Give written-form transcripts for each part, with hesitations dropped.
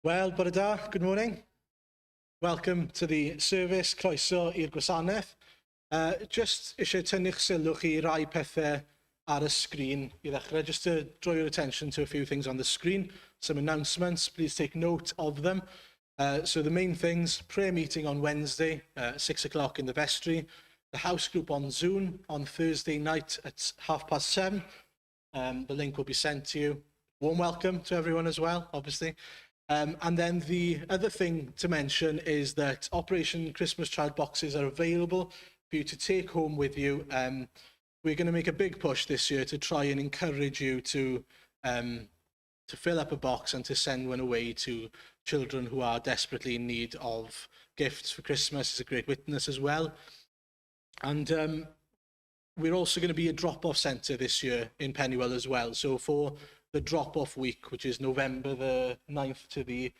Wel, bore da, good morning. Welcome to the service, croeso i'r gwasanaeth. Just eisiau tynnu'ch sylw chi rai pethau ar y sgrin i ddechrau. Just to draw your attention to a few things on the screen, some announcements, please take note of them. So the main things, prayer meeting on Wednesday, 6 o'clock in the vestry, the house group on Zoom on Thursday night at 7:30. The link will be sent to you. Warm welcome to everyone as well, obviously. And then the other thing to mention is that Operation Christmas Child boxes are available for you to take home with you. We're going to make a big push this year to try and encourage you to fill up a box and to send one away to children who are desperately in need of gifts for Christmas. It's a great witness as well. And we're also going to be a drop-off centre this year in Pennywell as well. So for the drop-off week, which is November the 9th to the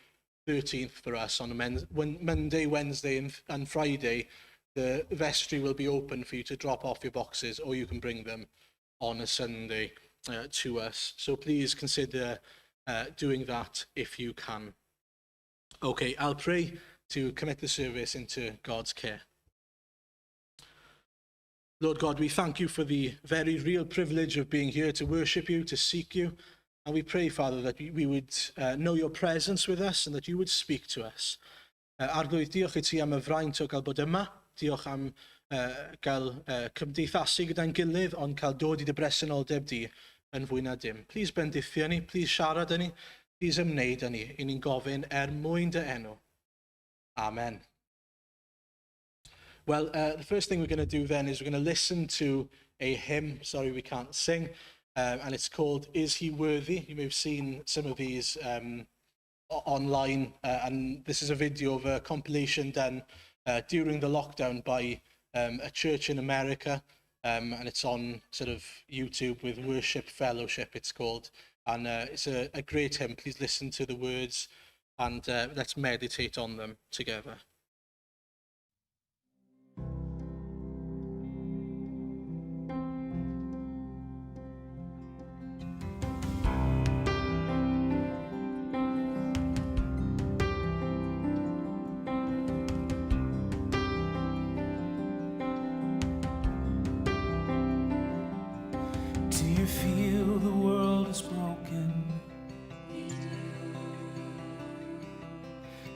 13th for us on a Monday, Wednesday and Friday, the vestry will be open for you to drop off your boxes, or you can bring them on a Sunday to us. So please consider doing that if you can. Okay, I'll pray to commit the service into God's care. Lord God, we thank you for the very real privilege of being here to worship you, to seek you. And we pray, Father, that we would know your presence with us and that you would speak to us. Arglwydd, diolch i ti am y fraint o gael bod yma. Diolch am gael cymdeithasu gyda'n gilydd, ond cael dod i dy bresenoldeb di yn fwy na dim. Please bendithio ni, please siarad â ni, please ymwneud â ni. I ni'n gofyn er mwyn dy enw. Amen. Well, the first thing we're going to do then is we're going to listen to a hymn. Sorry, we can't sing. And it's called Is He Worthy? You may have seen some of these online. And this is a video of a compilation done during the lockdown by a church in America. And it's on sort of YouTube with Worship Fellowship, it's called. And it's a great hymn. Please listen to the words and let's meditate on them together. Do you feel the world is broken?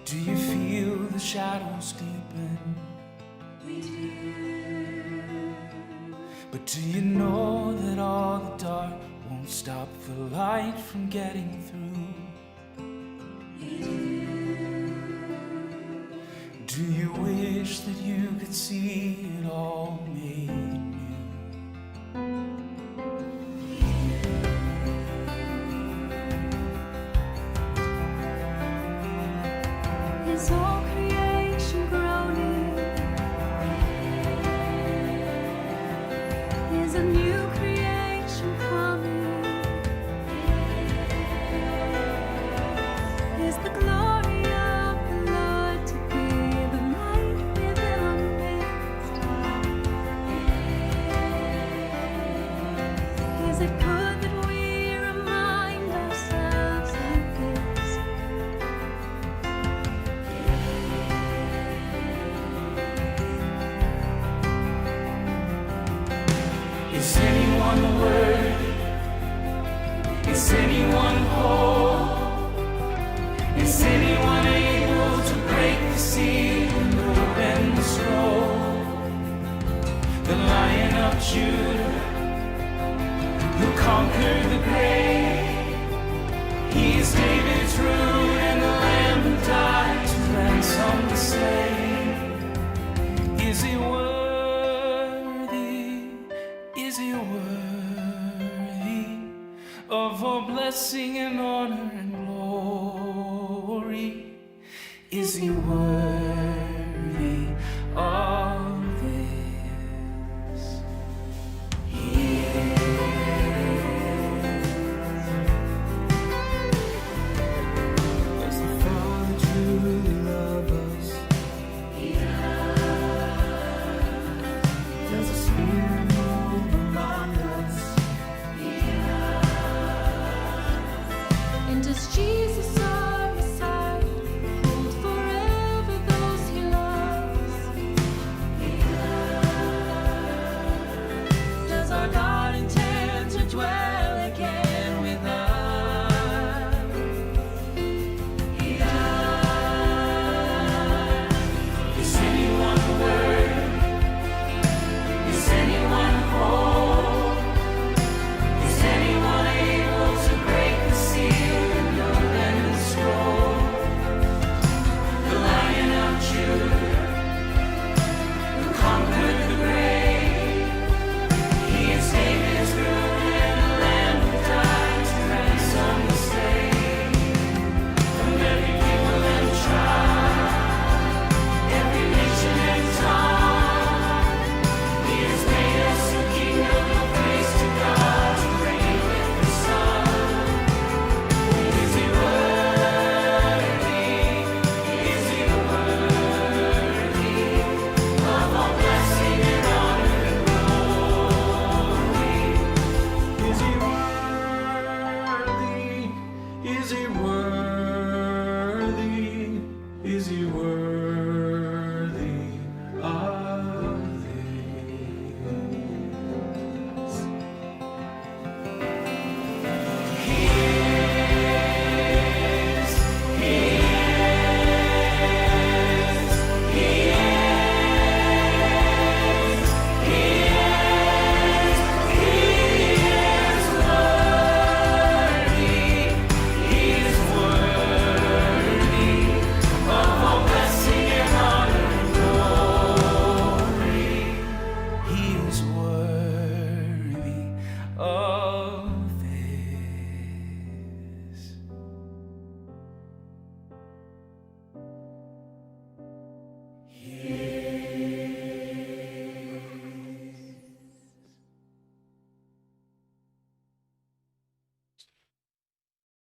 Do you feel the shadows deepen? But do you know that all the dark won't stop the light from getting through? Do you wish that you could see it all made new? Is all creation groaning? Is a new creation coming? Is the glory of the Lord to be the light within our midst? Is it good that we remind ourselves of this? Is anyone worthy? Is anyone whole? Is anyone able to break the seal and open the scroll? The Lion of Judah, who conquered the grave. He is David's root and the Lamb who died to ransom the slave. Is he worthy? Is he worthy of all blessing and honor and glory? Is he worthy of this? He is. Does the Father truly love us? Does the Spirit move among us? And does Jesus our Messiah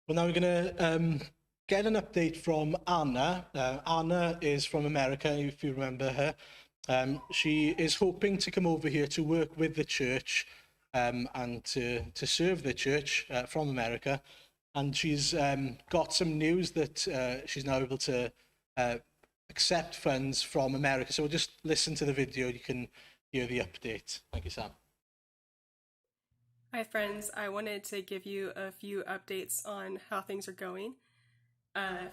Well, now we're going to get an update from Anna. Anna is from America, if you remember her. She is hoping to come over here to work with the church and to serve the church from America. And she's got some news that she's now able to accept funds from America. So we'll just listen to the video. You can hear the update. Thank you, Sam. Hi, friends. I wanted to give you a few updates on how things are going.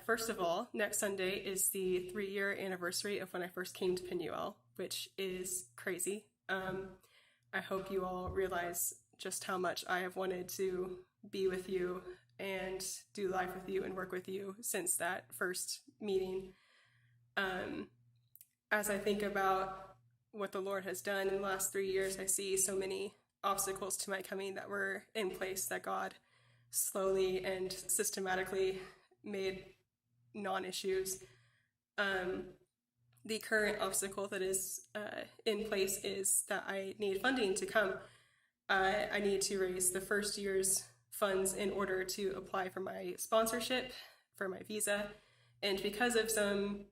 First of all, next Sunday is the 3-year anniversary of when I first came to Penuel, which is crazy. I hope you all realize just how much I have wanted to be with you and do life with you and work with you since that first meeting. As I think about what the Lord has done in the last 3 years, I see so many obstacles to my coming that were in place that God slowly and systematically made non-issues. The current obstacle that is in place is that I need funding to come. I need to raise the first year's funds in order to apply for my sponsorship, for my visa. And because of some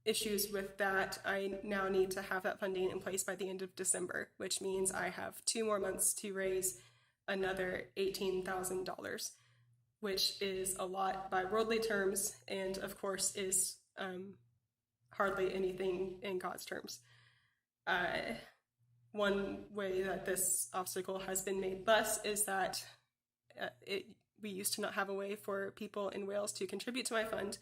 issues with that, I now need to have that funding in place by the end of December, which means I have 2 more months to raise another $18,000, which is a lot by worldly terms, and of course is hardly anything in God's terms. One way that this obstacle has been made less is that we used to not have a way for people in Wales to contribute to my fund,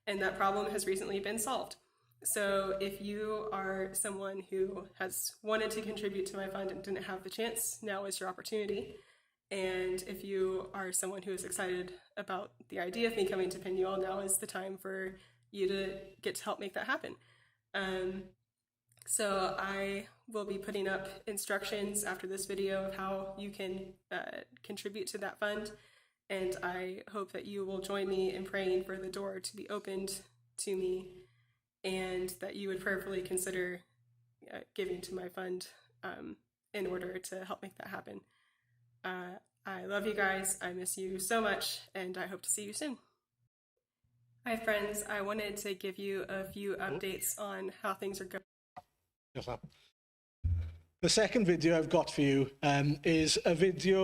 and that problem has recently been solved. So if you are someone who has wanted to contribute to my fund and didn't have the chance, now is your opportunity. And if you are someone who is excited about the idea of me coming to Penuel, now is the time for you to get to help make that happen. So I will be putting up instructions after this video of how you can contribute to that fund. And I hope that you will join me in praying for the door to be opened to me, and that you would prayerfully consider giving to my fund in order to help make that happen. I love you guys. I miss you so much, and I hope to see you soon. Hi, friends. I wanted to give you a few updates on how things are going. The second video I've got for you is a video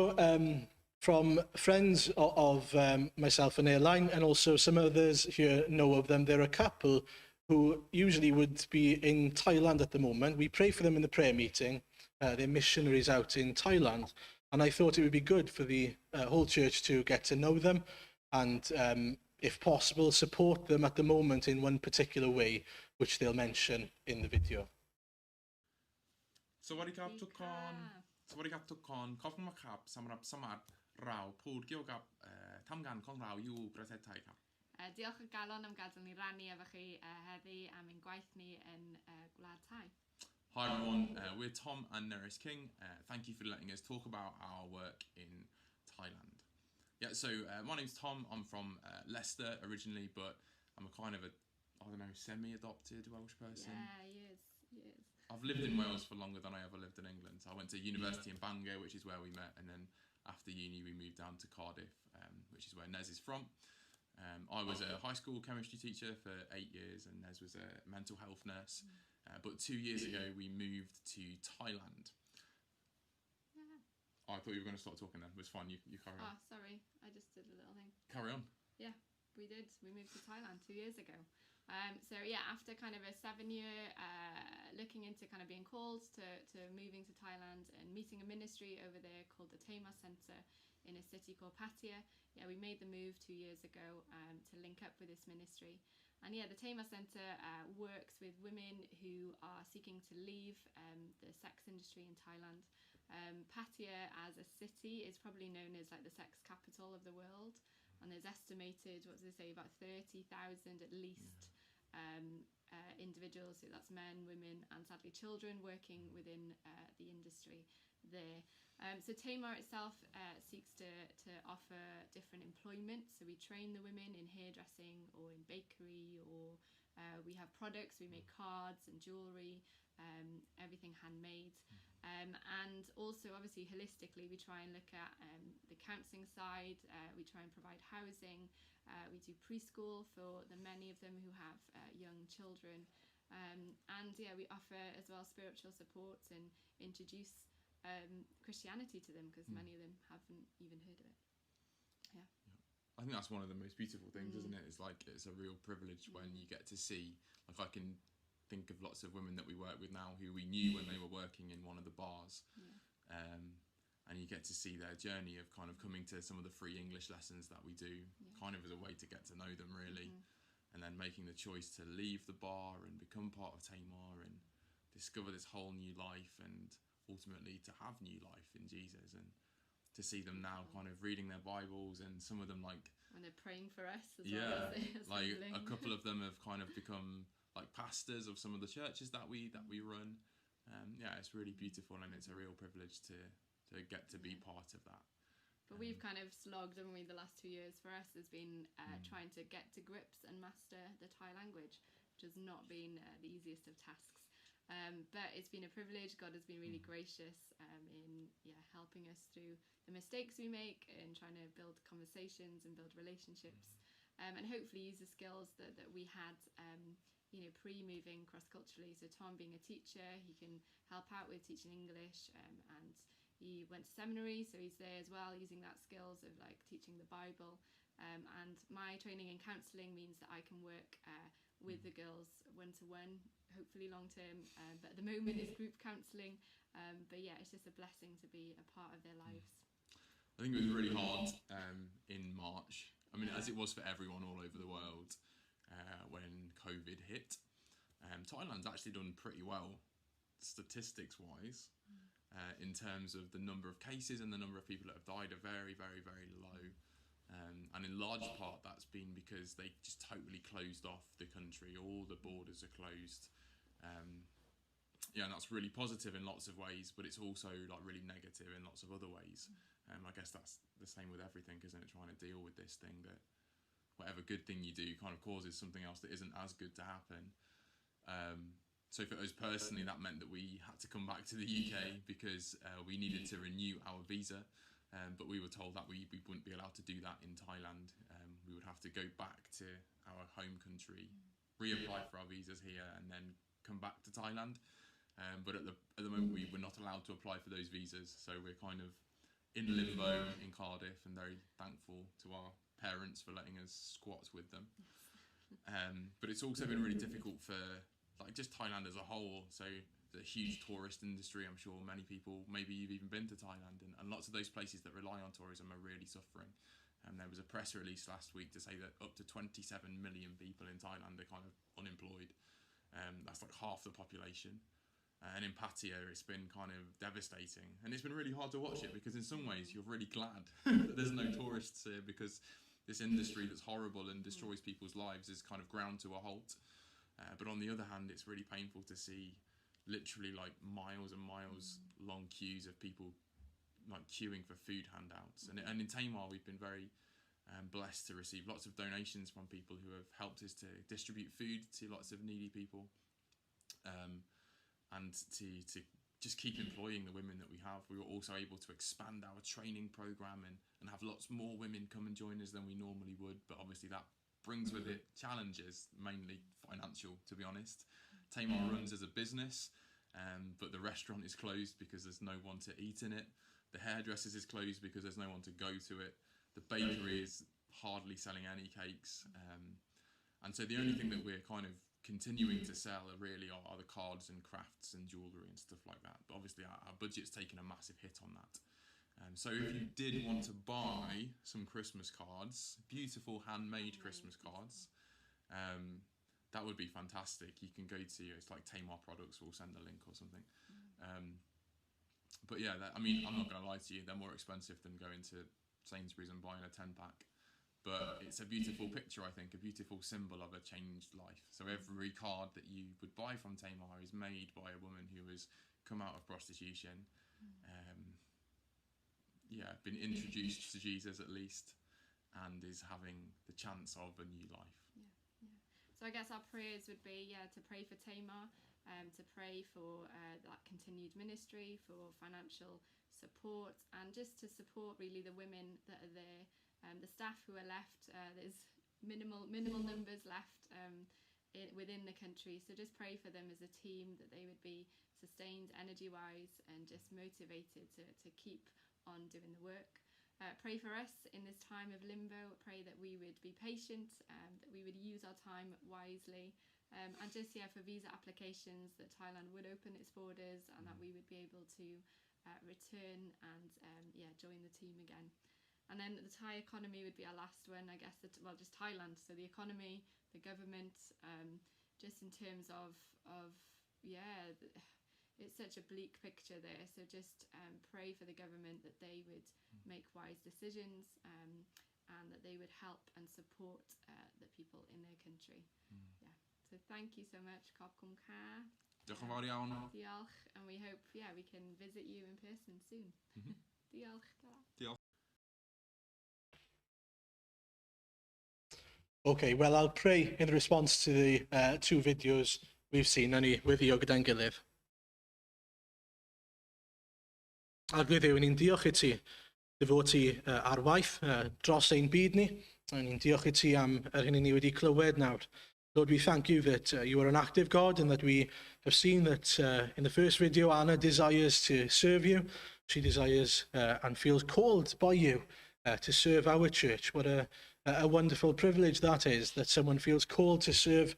from friends of myself and Airline, and also some others here know of them. They're a couple who usually would be in Thailand at the moment. We pray for them in the prayer meeting. They're missionaries out in Thailand. And I thought it would be good for the whole church to get to know them and, if possible, support them at the moment in one particular way, which they'll mention in the video. สวัสดีครับทุกคน สวัสดีครับทุกคน ขอบคุณมากครับสำหรับสมัครเราพูดเกี่ยวกับเอ่อทำงานของเราอยู่ประเทศไทยครับ Diolch o galon am gadael ni rannu efo chi heddi am ein gwaith ni yn Gwlad Thai. Hi everyone, we're Tom and Nerys King. Thank you for letting us talk about our work in Thailand. Yeah, so my name's Tom. I'm from Leicester originally, but I'm a kind of a, I don't know, semi-adopted Welsh person. Yeah, he is. He is. I've lived in Wales for longer than I ever lived in England. So I went to university in Bangor, which is where we met, and then after uni we moved down to Cardiff, which is where Nez is from. I was a high school chemistry teacher for 8 years, and Nez was a mental health nurse. But 2 years ago, we moved to Thailand. I thought you were going to start talking then. It was fine. You carry on. Oh, sorry. I just did a little thing. Carry on. Yeah, we did. We moved to Thailand 2 years ago. So yeah, after kind of a 7-year looking into kind of being called to moving to Thailand and meeting a ministry over there called the Tamar Center in a city called Pattaya. Yeah, we made the move 2 years ago to link up with this ministry. And yeah, the Tamar Center works with women who are seeking to leave the sex industry in Thailand. Pattaya as a city is probably known as like the sex capital of the world. And there's estimated, what does it say, about 30,000 at least individuals, so that's men, women, and sadly children working within the industry there. So Tamar itself seeks to offer different employment. So we train the women in hairdressing or in bakery, or we have products, we make cards and jewellery, everything handmade. And also, obviously, holistically, we try and look at the counselling side. We try and provide housing. We do preschool for the many of them who have young children. And yeah, we offer as well spiritual support and introduce Christianity to them, because many of them haven't even heard of it. Yeah. I think that's one of the most beautiful things, isn't it? It's like, it's a real privilege when you get to see, like, I can think of lots of women that we work with now who we knew when they were working in one of the bars. And you get to see their journey of kind of coming to some of the free English lessons that we do, kind of as a way to get to know them, really. And then making the choice to leave the bar and become part of Tamar and discover this whole new life, and ultimately to have new life in Jesus, and to see them now kind of reading their Bibles, and some of them like... And they're praying for us as well. As like a couple of them have kind of become like pastors of some of the churches that we run. Yeah, it's really beautiful, and it's a real privilege to get to be part of that. But we've kind of slogged, haven't we, the last 2 years for us has been trying to get to grips and master the Thai language, which has not been the easiest of tasks. But it's been a privilege. God has been really gracious in helping us through the mistakes we make and trying to build conversations and build relationships, and hopefully use the skills that we had pre-moving cross-culturally. So Tom being a teacher, he can help out with teaching English, and he went to seminary, so he's there as well using that skills of like teaching the Bible. And my training in counselling means that I can work with the girls one-to-one, hopefully long-term, but at the moment it's group counselling. But yeah, it's just a blessing to be a part of their lives. I think it was really hard in March. I mean, as it was for everyone all over the world when COVID hit. Thailand's actually done pretty well statistics-wise in terms of the number of cases and the number of people that have died are very, very, very low. And in large part that's been because they just totally closed off the country. All the borders are closed. Yeah, and that's really positive in lots of ways, but it's also like really negative in lots of other ways. I guess that's the same with everything, isn't it? Trying to deal with this thing that whatever good thing you do kind of causes something else that isn't as good to happen. So for us personally, that meant that we had to come back to the UK because we needed to renew our visa. But we were told that we wouldn't be allowed to do that in Thailand. We would have to go back to our home country, reapply for our visas here, and then come back to Thailand. But at the moment, we were not allowed to apply for those visas. So we're kind of in limbo in Cardiff, and very thankful to our parents for letting us squat with them. But it's also been really difficult for like just Thailand as a whole. So the huge tourist industry, I'm sure many people, maybe you've even been to Thailand, and lots of those places that rely on tourism are really suffering. And there was a press release last week to say that up to 27 million people in Thailand are kind of unemployed. That's like half the population. And in Pattaya, it's been kind of devastating. And it's been really hard to watch it because in some ways you're really glad that there's no tourists here, because this industry that's horrible and destroys people's lives is kind of ground to a halt. But on the other hand, it's really painful to see literally like miles and miles long queues of people like queuing for food handouts. And in Tamar, we've been very blessed to receive lots of donations from people who have helped us to distribute food to lots of needy people, and to just keep employing the women that we have. We were also able to expand our training program and have lots more women come and join us than we normally would. But obviously that brings with it challenges, mainly financial, to be honest. Tamar runs as a business, but the restaurant is closed because there's no one to eat in it. The hairdresser's is closed because there's no one to go to it. The bakery is hardly selling any cakes. And so the only thing that we're kind of continuing to sell are really are the cards and crafts and jewellery and stuff like that. But obviously our budget's taken a massive hit on that. So if you did want to buy some Christmas cards, beautiful handmade Christmas cards, that would be fantastic. You can go to, it's like Tamar Products, we'll send a link or something. But yeah, I mean, I'm not going to lie to you, they're more expensive than going to Sainsbury's and buying a 10-pack. But it's a beautiful picture, I think, a beautiful symbol of a changed life. So every card that you would buy from Tamar is made by a woman who has come out of prostitution, been introduced to Jesus at least, and is having the chance of a new life. Yeah, yeah. So I guess our prayers would be, to pray for Tamar, um, to pray for uh, that continued ministry, for financial support, and just to support really the women that are there, um, the staff who are left. Uh, there's minimal minimal numbers left um, in, within the country, so just pray for them as a team that they would be sustained energy wise and just motivated to, to keep on doing the work. Uh, pray for us in this time of limbo. Pray that we would be patient, um, that we would use our time wisely, um, and just yeah for visa applications that Thailand would open its borders and that we would be able to uh, return and um, yeah join the team again. And then the Thai economy would be our last one, I guess. The, well, just Thailand. So the economy, the government, um, just in terms of of yeah. The, it's such a bleak picture there. So just um, pray for the government that they would mm. make wise decisions um, and that they would help and support uh, the people in their country. Mm. Yeah. So thank you so much, Kop Kum Ka. Diolch yn fawr iawn. Diolch, and we hope yeah we can visit you in person soon. Mm -hmm. Diolch. Diolch. Okay, well, I'll pray in response to the uh, two videos we've seen, a ni weddio gyda'n gilydd. Arglwydd Dduw, ni'n diolch i ti dy fod ti uh, ar waith uh, dros ein byd ni. A ni'n diolch i ti am yr hyn i ni wedi clywed nawr. Lord, we thank you that uh, you are an active God and that we have seen that uh, in the first video, Anna desires to serve you. She desires uh, and feels called by you uh, to serve our church. What a, a wonderful privilege that is, that someone feels called to serve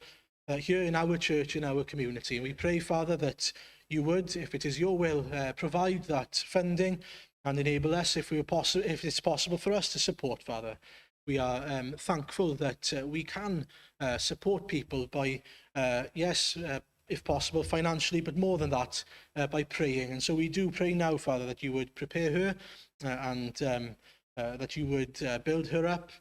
uh, here in our church, in our community. And we pray, Father, that you would, if it is your will, uh, provide that funding and enable us, if, we were possi- if it's possible for us to support, Father. We are um, thankful that uh, we can uh, support people by, uh, yes, uh, if possible, financially, but more than that, uh, by praying. And so we do pray now, Father, that you would prepare her uh, and um, uh, that you would uh, build her up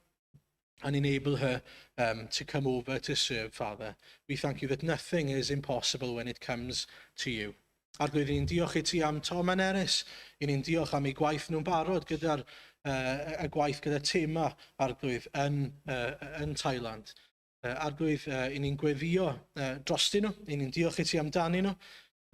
and enable her um, to come over to serve, Father. We thank you that nothing is impossible when it comes to you. Arglwydd, ni'n diolch i ti am Tom and Eris. I ni'n diolch am ei gwaith nhw'n barod gyda'r uh, y gwaith gyda tema Arglwydd yn, uh, yn Thailand. Uh, Arglwydd, uh, i ni'n gweddio uh, drostyn nhw. I ni'n diolch i ti amdanyn nhw.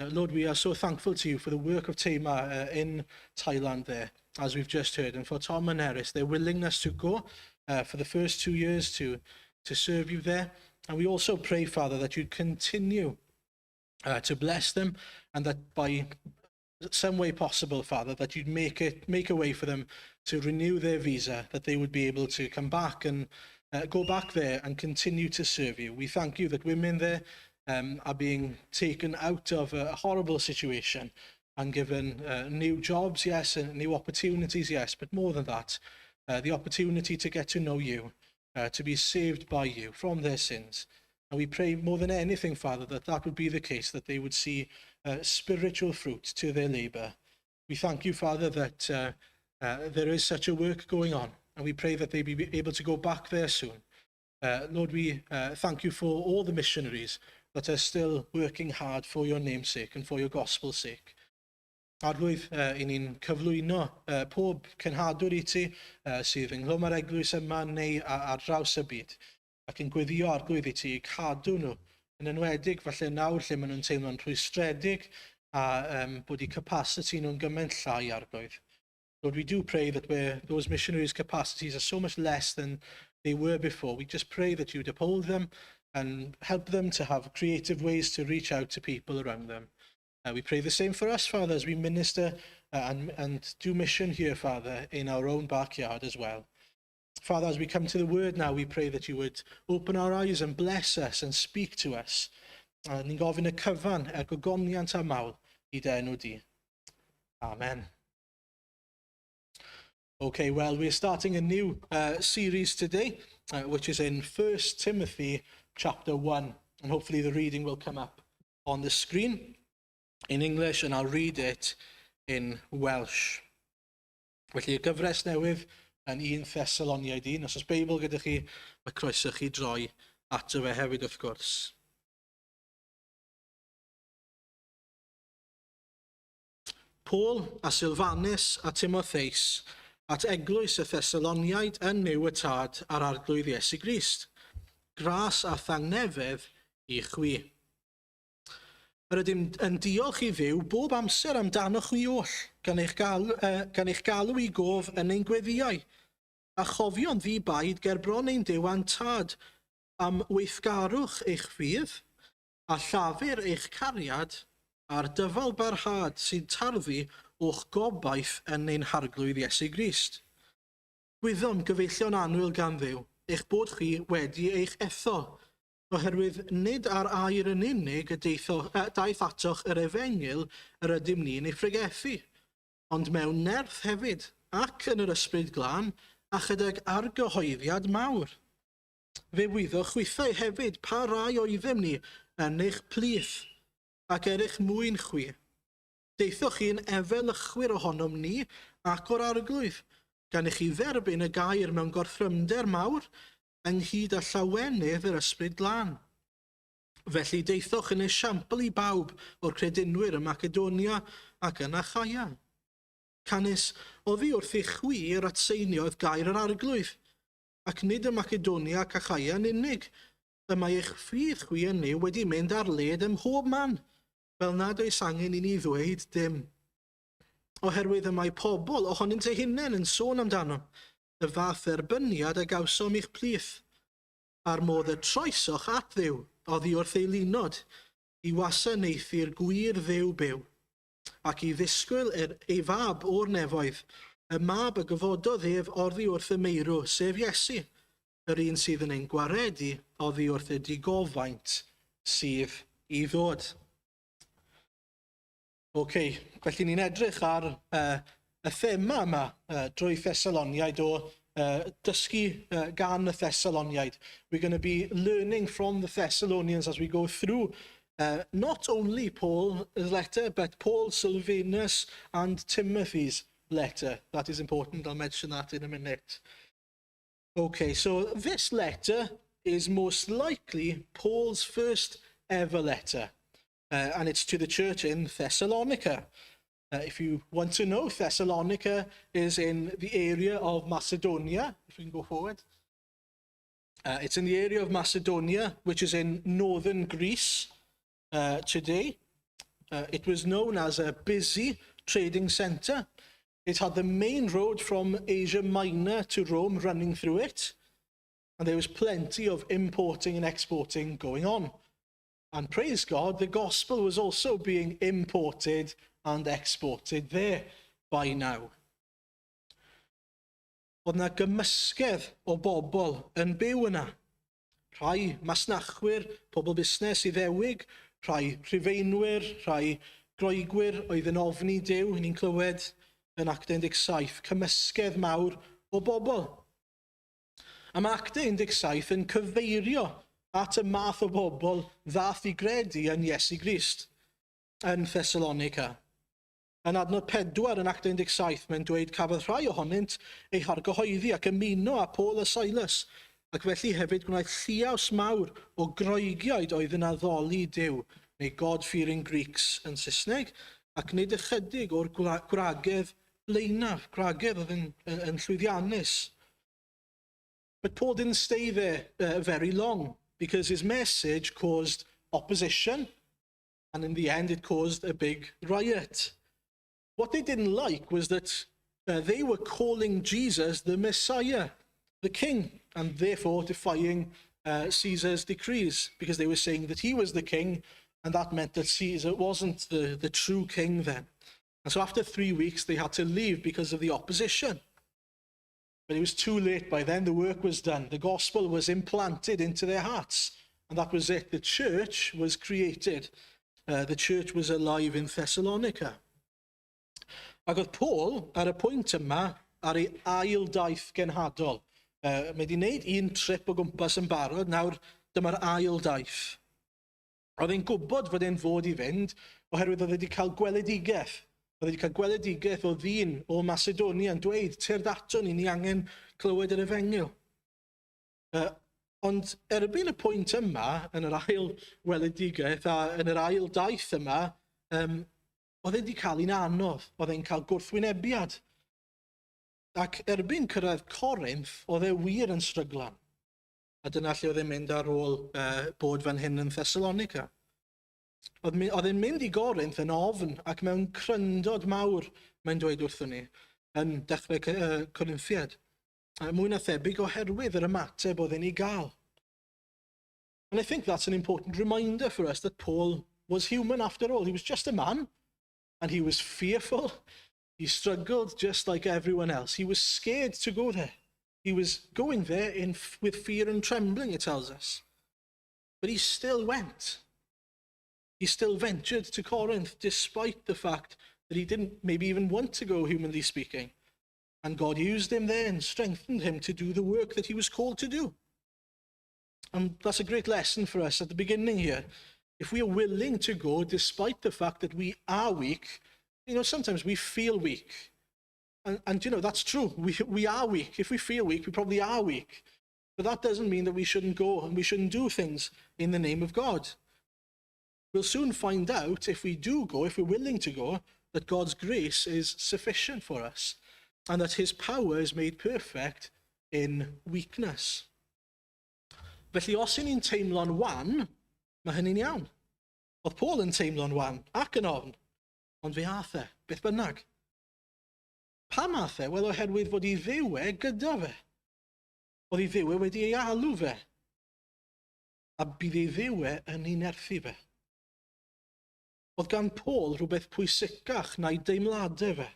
Uh, Lord, we are so thankful to you for the work of Tema uh, in Thailand there, as we've just heard, and for Tom and Eris, their willingness to go uh, for the first two years to, to serve you there. And we also pray, Father, that you'd continue uh, to bless them and that by some way possible, Father, that you'd make it make a way for them to renew their visa, that they would be able to come back and uh, go back there and continue to serve you. We thank you that women there um, are being taken out of a horrible situation and given uh, new jobs, yes, and new opportunities, yes, but more than that, uh, the opportunity to get to know you, uh, to be saved by you from their sins. And we pray more than anything, Father, that that would be the case, that they would see uh, spiritual fruit to their labour. We thank you, Father, that uh, uh, there is such a work going on, and we pray that they be able to go back there soon. Uh, Lord, we uh, thank you for all the missionaries that are still working hard for your namesake and for your gospel's sake. Arglwydd, uh, i ni'n cyflwyno uh, pob cenhadwr i ti uh, sydd ynghlwm â'r eglwys yma neu ar draws y byd, ac yn gweddio arglwydd i ti i cadw nhw, yn enwedig falle nawr lle maen nhw'n teimlo'n rhwystredig a um, bod eu capacity nhw'n gymaint llai arglwydd. Lord, we do pray that where those missionaries' capacities are so much less than they were before, we just pray that you'd uphold them and help them to have creative ways to reach out to people around them. Uh, we pray the same for us, Father, as we minister uh, and, and do mission here, Father, in our own backyard as well. Father, as we come to the word now, we pray that you would open our eyes and bless us and speak to us. A ni'n gofyn y cyfan er gogoniant a mawl i dy enw di. Amen. Okay, well, we're starting a new uh, series today, uh, which is in 1 Timothy chapter 1. And hopefully the reading will come up on the screen in English, and I'll read it in Welsh. Felly, y gyfres newydd yn 1 Thessaloniaid 1. Os oes Beibl gyda chi, mae croeso chi droi ato fe hefyd wrth gwrs. Paul a Silfanus a Timotheus at eglwys y Thessaloniaid yn Nuw y Tad a'r Arglwydd Iesu Grist. Gras a thangnefedd i chwi. Yr ydym yn diolch i Dduw bob amser amdanoch chwi oll, gan eich, galw, gan eich galw i gof yn ein gweddïau, a chofio'n ddi-baid ger bron ein Duw a'n Tad am weithgarwch eich ffydd, a llafur eich cariad, a'r dyfal barhad sy'n tarddu o'ch gobaith yn ein Harglwydd Iesu Grist. Gwyddom, gyfeillion annwyl gan Dduw, eich bod chi wedi eich ethol, oherwydd nid ar air yn unig y deitho, daeth atoch yr efengyl yr ydym ni'n ei phregethu, ond mewn nerth hefyd, ac yn yr Ysbryd Glân, a chydag argyhoeddiad mawr. Fe wyddoch chwithau hefyd pa rai oeddem ni yn eich plith, ac er eich mwyn chwi. Daethoch chi'n efelychwyr ohonom ni ac o'r Arglwydd, gan i chi dderbyn y gair mewn gorthrymder mawr, ynghyd â llawenydd yr Ysbryd Glân. Felly daethoch yn esiampl i bawb o'r credinwyr ym Macedonia ac yn Achaia. Canys oddi wrth i chwi yr atseiniodd gair yr Arglwydd, ac nid ym Macedonia ac Achaia yn unig, y mae eich ffydd chwi yn Nuw wedi mynd ar led ym mhob man, fel nad oes angen i ni ddweud dim. Oherwydd y mae pobl ohonynt eu hunain yn sôn amdano, y fath dderbyniad a gawsom i'ch plith, a'r modd y troesoch at Dduw oddi wrth eilunod i wasanaethu'r gwir Dduw byw, ac i ddisgwyl er ei fab o'r nefoedd, y mab y gyfododd ef oddi wrth y meirw, sef Iesu, yr un sydd yn ein gwaredu oddi wrth y digofaint sydd i ddod. OK, felly ni'n edrych ar y thema yma drwy Thessaloniaid o dysgu gan y Thessaloniaid. We're going to be learning from the Thessalonians as we go through not only Paul's letter, but Paul, Silvanus and Timothy's letter. That is important, I'll mention that in a minute. Okay, so this letter is most likely Paul's first ever letter, and it's to the church in Thessalonica. If you want to know, Thessalonica is in the area of Macedonia. If we can go forward. It's in the area of Macedonia, which is in northern Greece today. It was known as a busy trading centre. It had the main road from Asia Minor to Rome running through it, and there was plenty of importing and exporting going on. And praise God, the gospel was also being imported and exported there by now. Oedd na gymysgedd o bobl yn byw yna. Rhai masnachwyr, pobl busnes Iddewig, rhai Rhufeinwyr, rhai Groegwyr oedd yn ofni Duw, ni'n clywed yn Actau 17, cymysgedd mawr o bobl. A mae Actau 17 yn cyfeirio at y math o bobl ddath i gredu yn Iesu Grist yn Thessalonica. Yn adnod 4 yn Actau 17, mae'n dweud cafodd rhai ohonynt eu hargyhoeddi ac ymuno â Paul a Silas, ac felly hefyd gwnaeth lliaws mawr o Groegiaid oedd yn addoli Duw, neu God-fearing Greeks yn Saesneg, ac nid ychydig o'r gwragedd blaenaf, gwragedd oedd yn llwyddiannus. But Paul didn't stay there very long because his message caused opposition, and in the end it caused a big riot. What they didn't like was that they were calling Jesus the Messiah, the King, and therefore defying Caesar's decrees, because they were saying that he was the king, and that meant that Caesar wasn't the true king then. And so after 3 weeks, they had to leave because of the opposition. But it was too late by then. The work was done. The gospel was implanted into their hearts. And that was it. The church was created. The church was alive in Thessalonica. Ac oedd Paul ar y pwynt yma ar ei ail daith genhadol. Mae wedi wneud un trip o gwmpas yn barod, nawr dyma'r ail daith. Oedd e'n gwybod fod e'n fod i fynd oherwydd oedd e wedi cael gweledigaeth. Oedd e wedi cael gweledigaeth o ddyn o Macedonia yn dweud, "Tyrd ato ni, ni angen clywed yr efengyl." Ond erbyn y pwynt yma, yn yr ail weledigaeth a yn yr ail daith yma, oedd e wedi cael un anodd. Oedd e'n cael gwrthwynebiad. Ac erbyn cyrraedd Corinth, oedd e wir yn stryglan. A dyna lle oedd e'n mynd ar ôl bod fan hyn yn Thessalonica. Oedd e'n mynd i Gorinth yn ofn ac mewn cryndod mawr, mae'n dweud wrthon ni, yn dechrau Corinthiad. Mwy na thebyg oherwydd yr ymateb oedd e'n ei gael. And I think that's an important reminder for us that Paul was human after all. He was just a man, and he was fearful. He struggled just like everyone else. He was scared to go there. He was going there with fear and trembling, it tells us. But he still went. He still ventured to Corinth, despite the fact that he didn't maybe even want to go, humanly speaking. And God used him there and strengthened him to do the work that he was called to do. And that's a great lesson for us at the beginning here. If we are willing to go, despite the fact that we are weak, sometimes we feel weak. And that's true. We are weak. If we feel weak, we probably are weak. But that doesn't mean that we shouldn't go and we shouldn't do things in the name of God. We'll soon find out if we do go, if we're willing to go, that God's grace is sufficient for us and that his power is made perfect in weakness. Felly, os y'n ni'n teimlo'n wan, mae hynny'n iawn. Oedd Paul yn teimlo'n wan ac yn ofn, ond fe ath e, beth bynnag. Pam ath e? Wel, oherwydd fod ei Dduw e gyda fe. Oedd ei Dduw e wedi ei alw fe. A bydd ei Dduw e yn ei nerthu fe. Oedd gan Paul rhywbeth pwysicach na'i deimladau fe.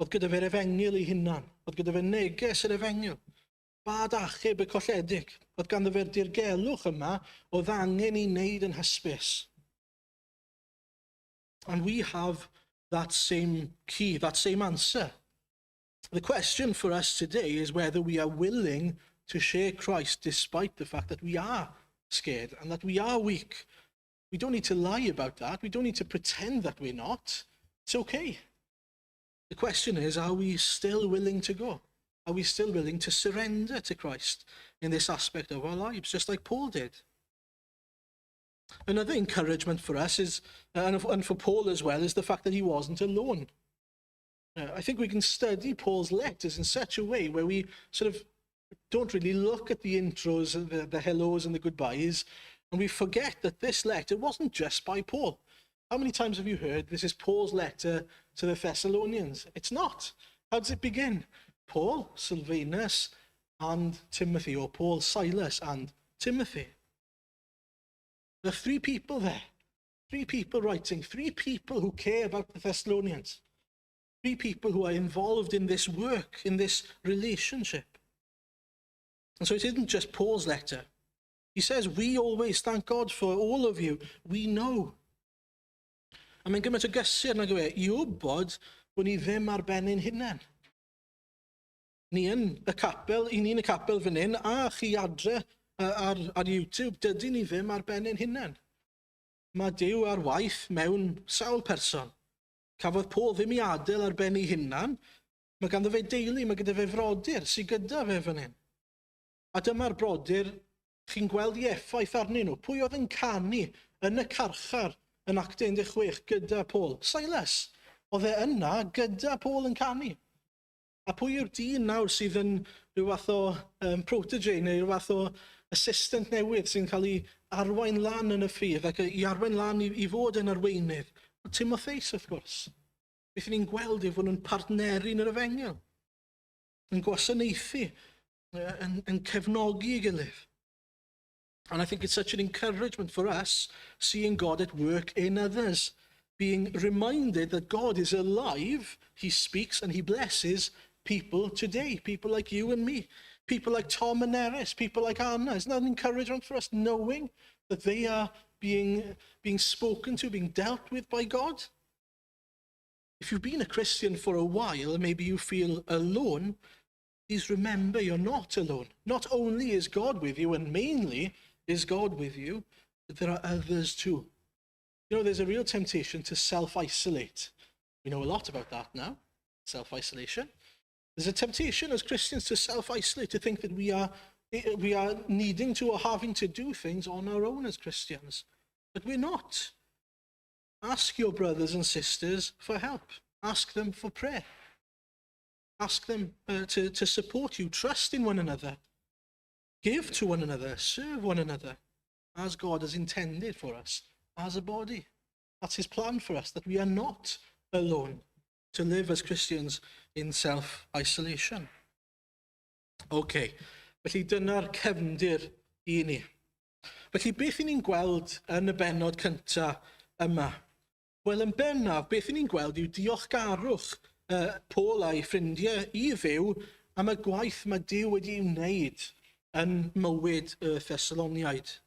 Oedd gyda fe'r efengyl ei hunan. Oedd gyda fe neges yr efengyl. Bad achub y colledig. Oedd ganddo fe'r dirgelwch yma oedd angen ei wneud yn hysbys. And we have that same key, that same answer. The question for us today is whether we are willing to share Christ despite the fact that we are scared and that we are weak. We don't need to lie about that. We don't need to pretend that we're not. It's okay. The question is, are we still willing to go? Are we still willing to surrender to Christ in this aspect of our lives, just like Paul did? Another encouragement for us is, and for Paul as well, is the fact that he wasn't alone. I think we can study Paul's letters in such a way where we sort of don't really look at the intros, the hellos and the goodbyes, and we forget that this letter wasn't just by Paul. How many times have you heard this is Paul's letter to the Thessalonians? It's not. How does it begin? Paul, Silvanus, and Timothy, or Paul, Silas, and Timothy. There are three people there. Three people writing, three people who care about the Thessalonians. Three people who are involved in this work, in this relationship. And so it isn't just Paul's letter. He says, "We always thank God for all of you. We know." A mae'n gymaint o gysur, nag yw e, i wybod bod ni ddim ar ben ein hunain. Ni yn y capel, i ni yn y capel fan hyn, a chi adre ar YouTube, dydyn ni ddim ar ben ein hunain. Mae Duw ar waith mewn sawl person. Cafodd Paul ddim ei adael ar ben ei hunan. Mae ganddo fe deulu, mae gyda fe frodyr sydd gyda fe fan hyn. A dyma'r brodyr, chi'n gweld ei effaith arnyn nhw. Pwy oedd yn canu yn y carchar yn Actau 16 gyda Paul? Silas. Oedd e yna gyda Paul yn canu. A pwy yw'r dyn nawr sydd yn rhyw fath o protege neu rhyw fath o assistant newydd sy'n cael ei arwain lan yn y ffydd ac i arwain lan i fod yn arweinydd? Timotheus, wrth gwrs. Beth ni'n gweld yw fod nhw'n partneru yn yr efengyl, yn gwasanaethu, yn cefnogi ei gilydd. And I think it's such an encouragement for us seeing God at work in others, being reminded that God is alive, he speaks and he blesses people today, people like you and me, people like Tom and Neris, people like Anna. Isn't that an encouragement for us, knowing that they are being spoken to, being dealt with by God? If you've been a Christian for a while, maybe you feel alone, please remember you're not alone. Not only is God with you, and mainly is God with you, but there are others too. There's a real temptation to self-isolate. We know a lot about that now, self-isolation. There's a temptation as Christians to self-isolate, to think that we are needing to or having to do things on our own as Christians. But we're not. Ask your brothers and sisters for help. Ask them for prayer. Ask them to support you. Trust in one another. Give to one another. Serve one another as God has intended for us as a body. That's his plan for us, that we are not alone to live as Christians in self-isolation. OK, felly dyna'r cefndir i ni. Felly beth i ni'n gweld yn y bennod cyntaf yma? Wel, yn bennaf, beth i ni'n gweld yw diolchgarwch Paul a'i ffrindiau i Dduw am y gwaith mae Duw wedi ei wneud yn mywyd y Thessaloniaid.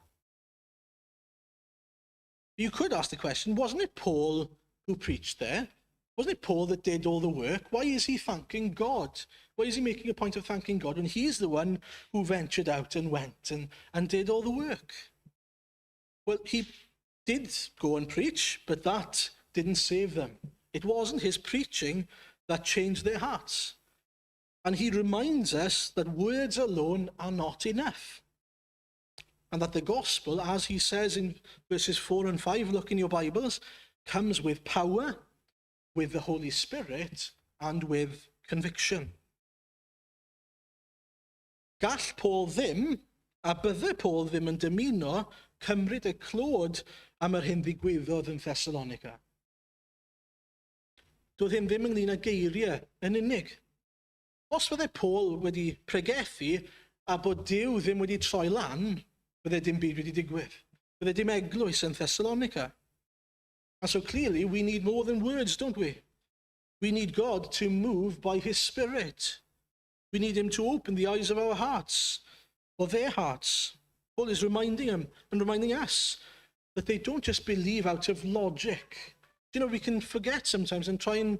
You could ask the question, wasn't it Paul who preached there? Wasn't it Paul that did all the work? Why is he thanking God? Why is he making a point of thanking God when he's the one who ventured out and went and did all the work? Well, he did go and preach, but that didn't save them. It wasn't his preaching that changed their hearts. And he reminds us that words alone are not enough. And that the gospel, as he says in verses 4 and 5, look in your Bibles, comes with power, with the Holy Spirit, and with conviction. Gall Paul ddim, a bydde Paul ddim yn dymuno cymryd y clod am yr hyn ddigwyddodd yn Thessalonica. Doedd hyn ddim ynglyn â geiriau yn unig. Os fydde Paul wedi pregethu a bod Duw ddim wedi troi lan, bydde dim byd wedi digwydd. Bydde dim eglwys yn Thessalonica. And so clearly we need more than words, don't we? We need God to move by his Spirit. We need him to open the eyes of our hearts, or their hearts. Paul is reminding them and reminding us that they don't just believe out of logic. We can forget sometimes and try and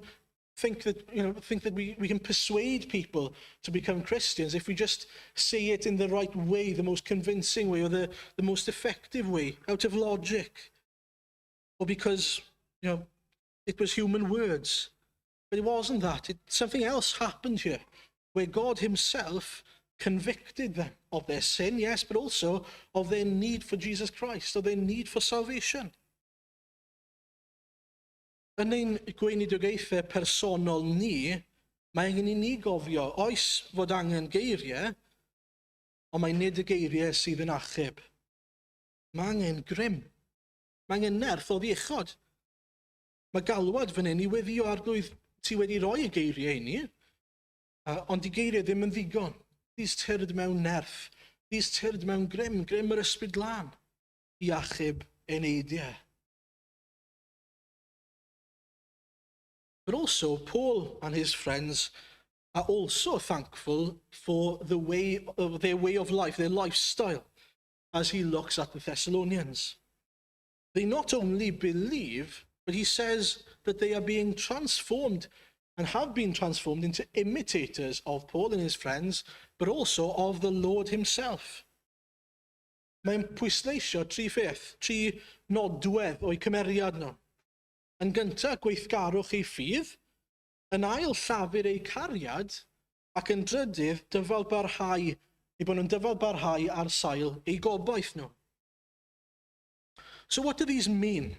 think that we can persuade people to become Christians if we just say it in the right way, the most convincing way, or the most effective way, out of logic. Or because it was human words. But it wasn't that. Something else happened here, where God himself convicted them of their sin, yes, but also of their need for Jesus Christ, of their need for salvation. Yn ein gweinidogaethau personol ni, mae angen i ni gofio, oes fod angen geiriau, ond mae nid y geiriau sydd yn achub. Mae angen grym. Mae angen nerth oddi uchod. Mae galwad fan hyn i weddio, "Arglwydd, ti wedi rhoi y geiriau i ni, ond 'di geiriau ddim yn ddigon. Plîs tyrd mewn nerth, plîs tyrd mewn grym, grym yr Ysbryd Glân, i achub eneidiau." But also, Paul and his friends are also thankful for their way of life, their lifestyle, as he looks at the Thessalonians. They not only believe, but he says that they are being transformed and have been transformed into imitators of Paul and his friends, but also of the Lord himself. Mae'n pwysleisio tri pheth, tri nodwedd o'u cymeriad nhw. Yn gyntaf, gweithgarwch eu ffydd, yn ail, llafur eu cariad, ac yn drydydd, dyfal barhau, eu bod nhw'n dyfal barhau ar sail eu gobaith nhw. So what do these mean?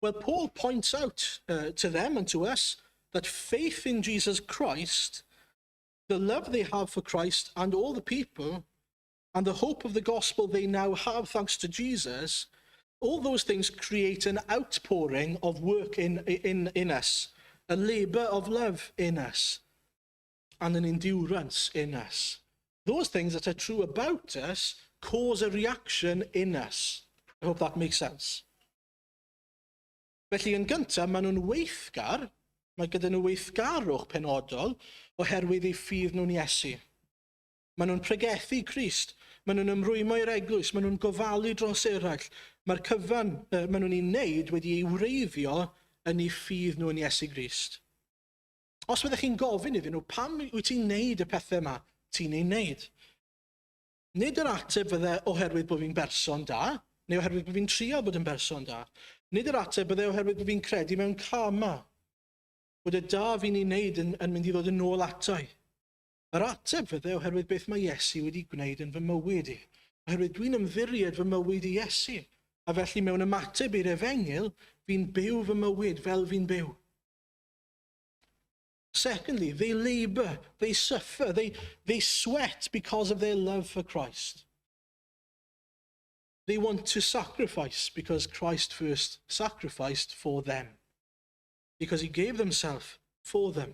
Well, Paul points out to them and to us that faith in Jesus Christ, the love they have for Christ and all the people, and the hope of the gospel they now have thanks to Jesus, all those things create an outpouring of work in us, a labor of love in us, and an endurance in us. Those things that are true about us cause a reaction in us. I hope that makes sense. Felly, yn gyntaf, maen nhw'n weithgar, mae gyda nhw weithgarwch penodol oherwydd eu ffydd nhw'n Iesu. Maen nhw'n pregethu Crist, maen nhw'n ymrwymo i'r eglwys, maen nhw'n gofalu dros eraill. Mae'r cyfan maen nhw'n ei wneud wedi ei wreiddio yn eu ffydd nhw yn Iesu Grist. Os fyddech chi'n gofyn iddyn nhw, "Pam wyt ti'n neud y pethau yma ti'n ei wneud?" Nid yr ateb fydde oherwydd bod fi'n berson da, neu oherwydd bod fi'n trio bod yn berson da. Nid yr ateb bydde oherwydd bod fi'n credu mewn karma, bod y da fi'n ei wneud yn mynd i ddod yn ôl ata i. Yr ateb fydde oherwydd beth mae Iesu wedi gwneud yn fy mywyd i. Oherwydd dwi'n ymddiried fy mywyd i Iesu. A felly mewn ymateb i'r efengyl, fi'n byw fy mywyd fel fi'n byw. Secondly, they labour, they suffer, they sweat because of their love for Christ. They want to sacrifice because Christ first sacrificed for them. Because he gave himself for them.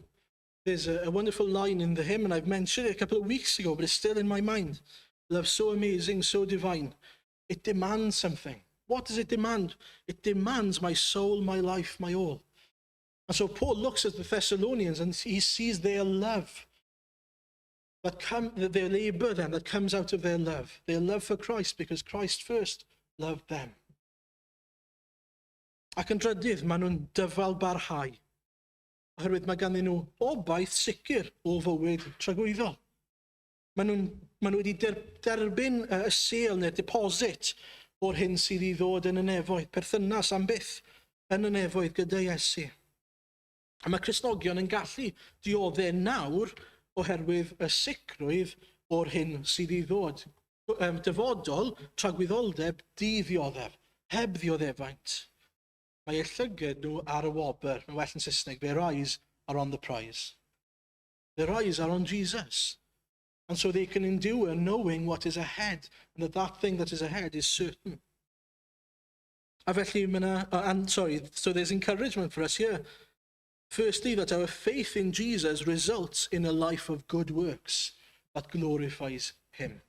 There's a wonderful line in the hymn, and I've mentioned it a couple of weeks ago, but it's still in my mind. Love so amazing, so divine. It demands something. What does it demand? It demands my soul, my life, my all. And so Paul looks at the Thessalonians and he sees their love, their labor then, that comes out of their love, their love for Christ, because Christ first loved them. Ac yn drydydd, maen nhw'n dyfal barhau, oherwydd mae ganddyn nhw obaith sicr o fywyd tragwyddol. Maen nhw wedi derbyn y sêl neu'r deposit o'r hyn sydd i ddod yn y nefoedd, perthynas am byth yn y nefoedd gyda Iesu. A mae Cristnogion yn gallu dioddef nawr oherwydd y sicrwydd o'r hyn sydd i ddod. Dyfodol, tragwyddoldeb, di-ddioddef, heb ddioddefaint. Mae eu llygad nhw ar y wobr. Mae'n well yn Saesneg. Their eyes are on the prize. Their eyes are on Jesus. And so they can endure knowing what is ahead and that that thing that is ahead is certain. A felly, mae 'na, and sorry, so there's encouragement for us here. Firstly, that our faith in Jesus results in a life of good works that glorifies him.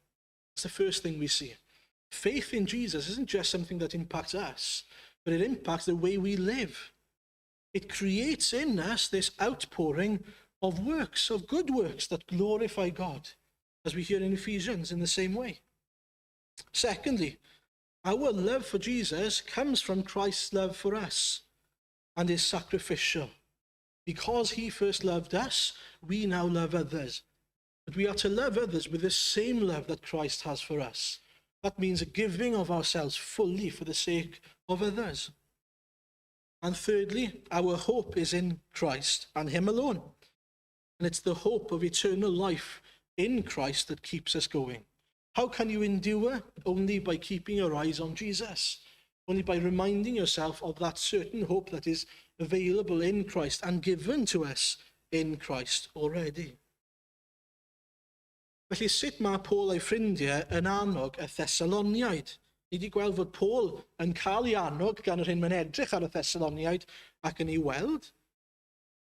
That's the first thing we see. Faith in Jesus isn't just something that impacts us, but it impacts the way we live. It creates in us this outpouring of works, of good works that glorify God, as we hear in Ephesians in the same way. Secondly, our love for Jesus comes from Christ's love for us and is sacrificial. Because he first loved us, we now love others. But we are to love others with the same love that Christ has for us. That means a giving of ourselves fully for the sake of others. And thirdly, our hope is in Christ and him alone. And it's the hope of eternal life in Christ that keeps us going. How can you endure? Only by keeping your eyes on Jesus. Only by reminding yourself of that certain hope that is available in Christ and given to us in Christ already. Felly sut mae Paul a'i ffrindiau yn annog y Thessaloniaid? Ni wedi gweld fod Paul yn cael ei annog gan yr hyn mae'n edrych ar y Thessaloniaid ac yn ei weld.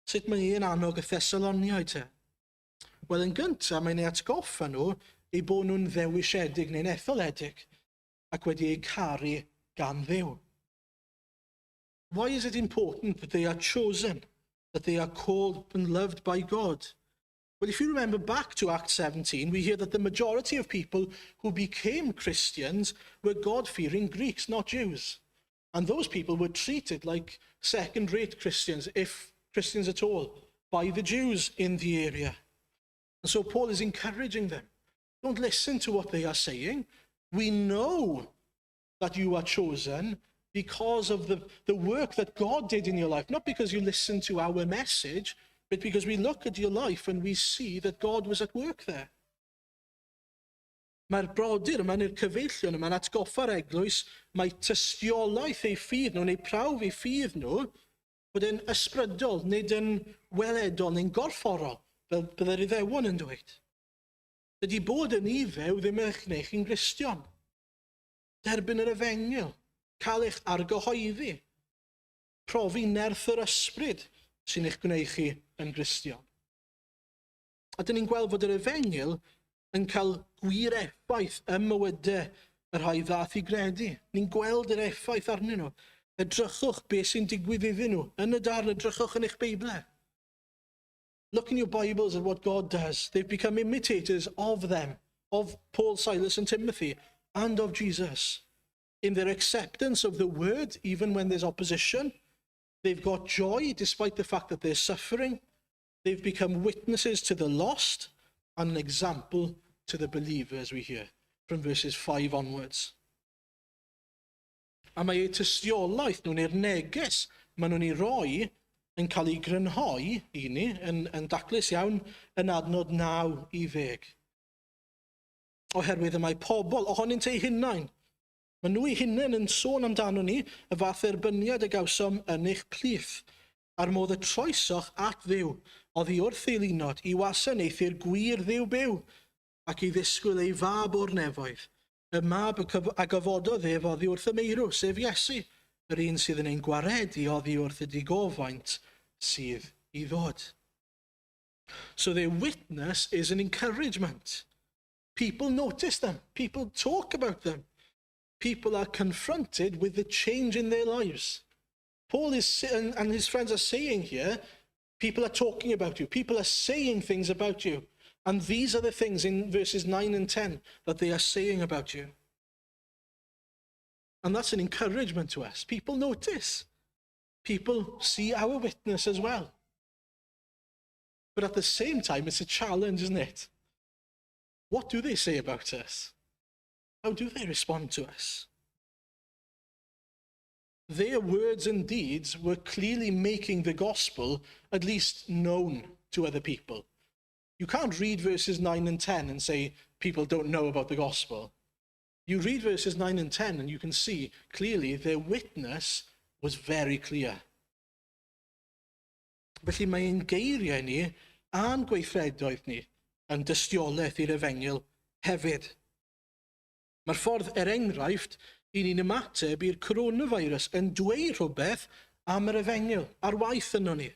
Sut mae e'n annog y Thessaloniaid te? Wel, yn gyntaf, mae'n ei atgoffa nhw eu bod nhw'n ddewisiedig neu'n etholedig ac wedi eu caru gan Dduw. Why is it important that they are chosen, that they are called and loved by God? Well, if you remember back to Acts 17, we hear that the majority of people who became Christians were God-fearing Greeks, not Jews. And those people were treated like second-rate Christians, if Christians at all, by the Jews in the area. And so Paul is encouraging them. Don't listen to what they are saying. We know that you are chosen because of the work that God did in your life, not because you listened to our message, but because we look at your life and we see that God was at work there. Mae'r brodyr yma, neu'r cyfeillion yma'n atgoffa'r eglwys mae tystiolaeth eu ffydd nhw, neu prawf eu ffydd nhw, bod e'n ysbrydol, nid yn weledol neu'n gorfforol, fel byddai'r Iddewon yn dweud. Dydy bod yn Iddew ddim yn eich gwneud chi'n Gristion. Derbyn yr efengyl, cael eich argyhoeddi, profi nerth yr ysbryd sy'n eich gwneud chi yn Gristion. A dyn ni'n gweld fod yr efengyl yn cael gwir effaith ym mywydau y rhai ddath i gredu. Ni'n gweld yr effaith arnyn nhw. Edrychwch beth sy'n digwydd iddyn nhw. Yn y darn, edrychwch yn eich Beiblau. Look in your Bibles at what God does. They've become imitators of them, of Paul, Silas and Timothy, and of Jesus. In their acceptance of the word, even when there's opposition, they've got joy despite the fact that they're suffering. They've become witnesses to the lost and an example to the believers, we hear from verses 5 onwards. A mae eu tystiolaeth nhw neu'r neges maen nhw'n ei roi yn cael ei grynhoi i ni yn daclus iawn yn adnod 9 i 10. Oherwydd y mae pobl ohonynt eu hunain. Mae nhw eu hunain yn sôn amdano ni y fath dderbyniad y gawsom yn eich plith, a'r modd y troesoch at Dduw, oddi wrth eilunod i wasanaethu'r gwir Dduw byw, ac i ddisgwyl ei fab o'r nefoedd, Y mab a gyfododd ef oddi wrth y meirw, sef Iesu, yr un sydd yn ein gwaredu oddi wrth y digofaint sydd i ddod. So their witness is an encouragement. People notice them. People talk about them. People are confronted with the change in their lives. Paul is, and his friends are saying here, people are talking about you. People are saying things about you. And these are the things in verses 9 and 10 that they are saying about you. And that's an encouragement to us. People notice. People see our witness as well. But at the same time, it's a challenge, isn't it? What do they say about us? How do they respond to us? Their words and deeds were clearly making the gospel at least known to other people. You can't read verses 9 and 10 and say people don't know about the gospel. You read verses 9 and 10 and you can see clearly their witness was very clear. Felly mae ein geiriau ni a'n gweithredoedd ni yn dystiolaeth i'r efengyl hefyd. Mae'r ffordd, er enghraifft, i ni'n ymateb i'r coronavirus yn dweud rhywbeth am yr efengyl, ar waith yno ni,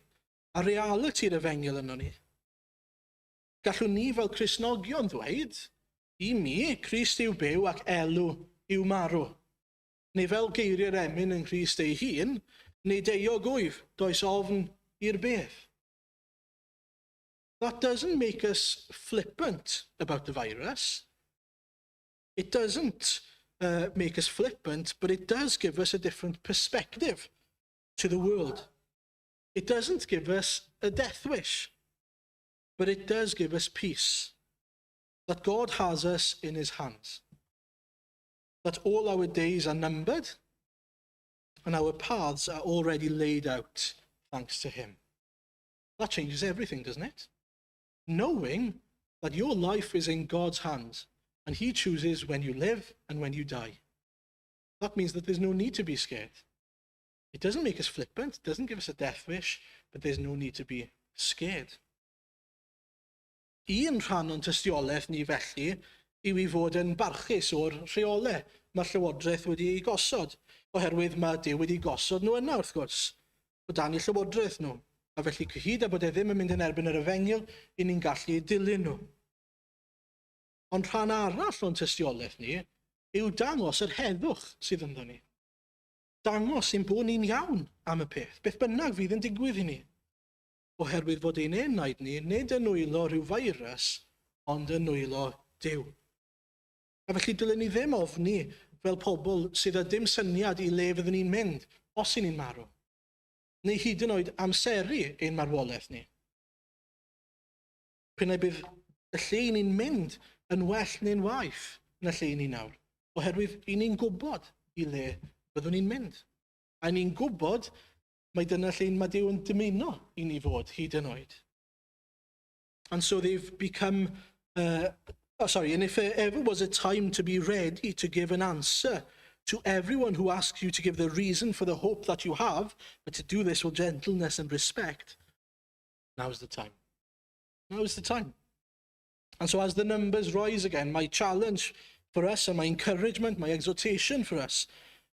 a realiti'r efengyl yno ni. Gallwn ni fel Cristnogion ddweud, "I mi, Crist yw byw ac elw yw marw." Neu fel geiriau'r emyn yng Nghrist ei hun, "Nid euog wyf, does ofn i'r bedd." That doesn't make us flippant about the virus. It doesn't make us flippant, but it does give us a different perspective to the world. It doesn't give us a death wish, but it does give us peace that God has us in his hands, that all our days are numbered and our paths are already laid out thanks to him. That changes everything, doesn't it? Knowing that your life is in God's hands and he chooses when you live and when you die. That means that there's no need to be scared. It doesn't make us flippant, it doesn't give us a death wish, but there's no need to be scared. Un rhan o'n tystiolaeth ni felly yw i fod yn barchus o'r rheolau mae'r Llywodraeth wedi ei gosod, oherwydd mae Duw wedi gosod nhw yna wrth gwrs, o dan eu llywodraeth nhw. A felly cyhyd a bod e ddim yn mynd yn erbyn yr efengyl, i ni'n gallu dilyn nhw. Ond rhan arall o'n tystiolaeth ni yw dangos yr heddwch sydd ynddo ni. Dangos ein bod ni'n iawn am y peth, beth bynnag fydd yn digwydd i ni. Oherwydd fod ein enaid ni nid yn nwylo rhyw virus, ond yn nwylo Duw. A felly dylen ni ddim ofni fel pobl sydd â dim syniad i le fyddwn ni'n mynd os y'n ni'n marw. Neu hyd yn oed amseru ein marwolaeth ni. P'un ai bydd y lle i ni'n mynd yn well neu'n waeth na lle i ni nawr. Oherwydd i ni'n gwybod i le byddwn ni'n mynd. A ni'n gwybod mai dyna lle mae Duw yn dymuno i ni fod hyd yn oed. And so they've become, oh, sorry, and if there ever was a time to be ready to give an answer to everyone who asks you to give the reason for the hope that you have, but to do this with gentleness and respect, now's the time. Now's the time. And so as the numbers rise again, my challenge for us and my encouragement, my exhortation for us